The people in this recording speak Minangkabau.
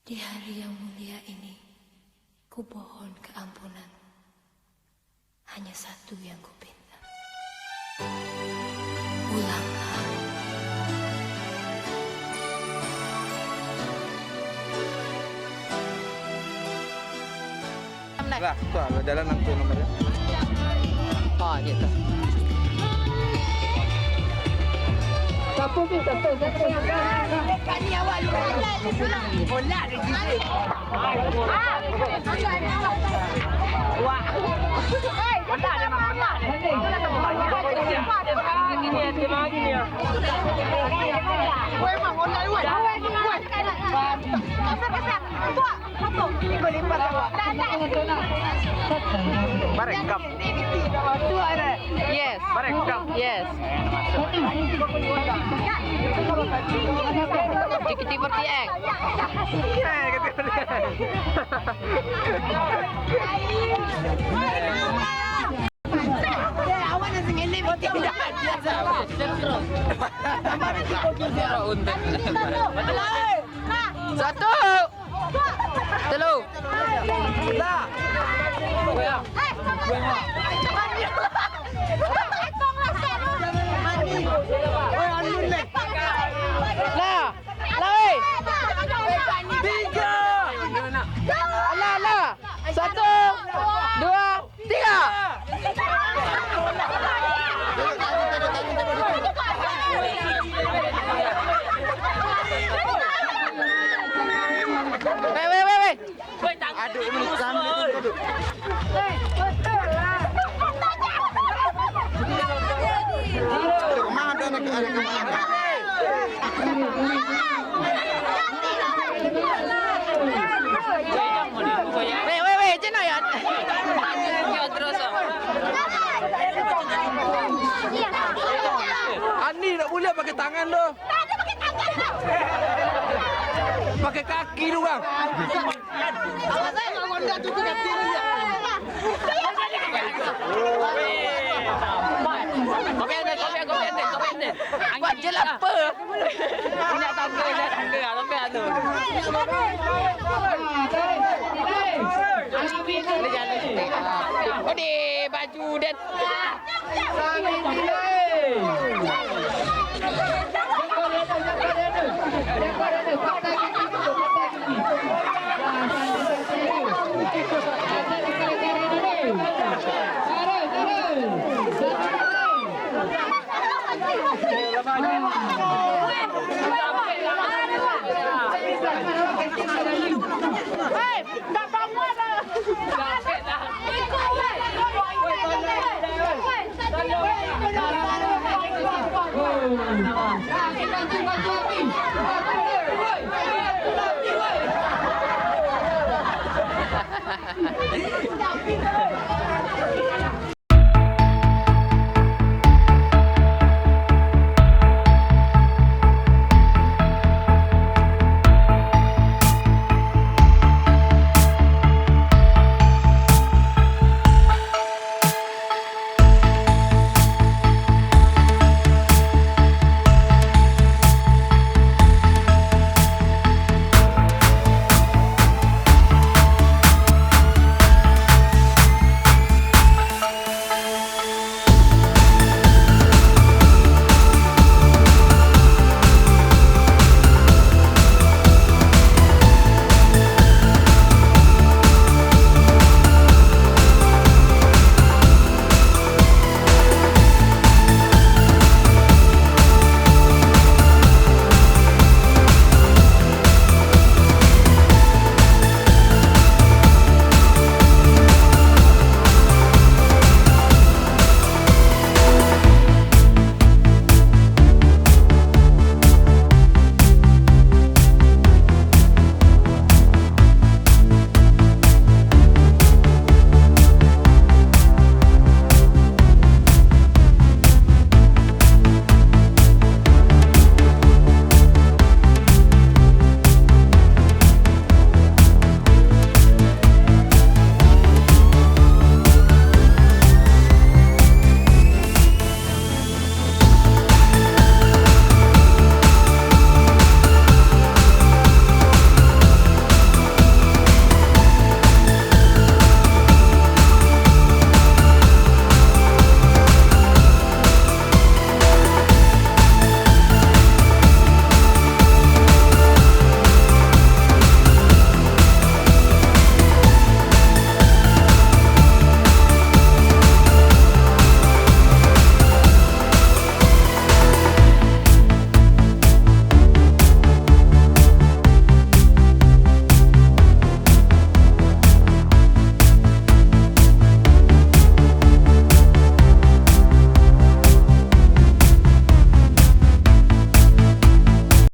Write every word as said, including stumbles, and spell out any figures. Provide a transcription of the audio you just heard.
Di hari yang mulia ini, kupohon keampunan. Hanya satu yang kupinta. Pulang. Lah, tu lah, jalan langsung nomor dia. Ah, gitu. Satu ni, satu, satu. Barekam. Yes. Barekam. Yes. J K T forty-eight. Eh, J K T forty-eight. Satu. Telu. Lah. Lah, weh. Tiga. Lah, lah. Satu, dua, tiga. Weh, weh, weh, weh. Aduk, ini kami itu, aduk. Aduk, kemana anak, anak kemana? Weh, weh, weh, cina ya. Andi tak boleh pakai tangan tu. Pakai kaki tu, bang. Kopi anda, kopi, kopi anda, kopi anda. Buat je lah apa? Ingat tangga, ingat tangga, kopi anda. Ode, baju dan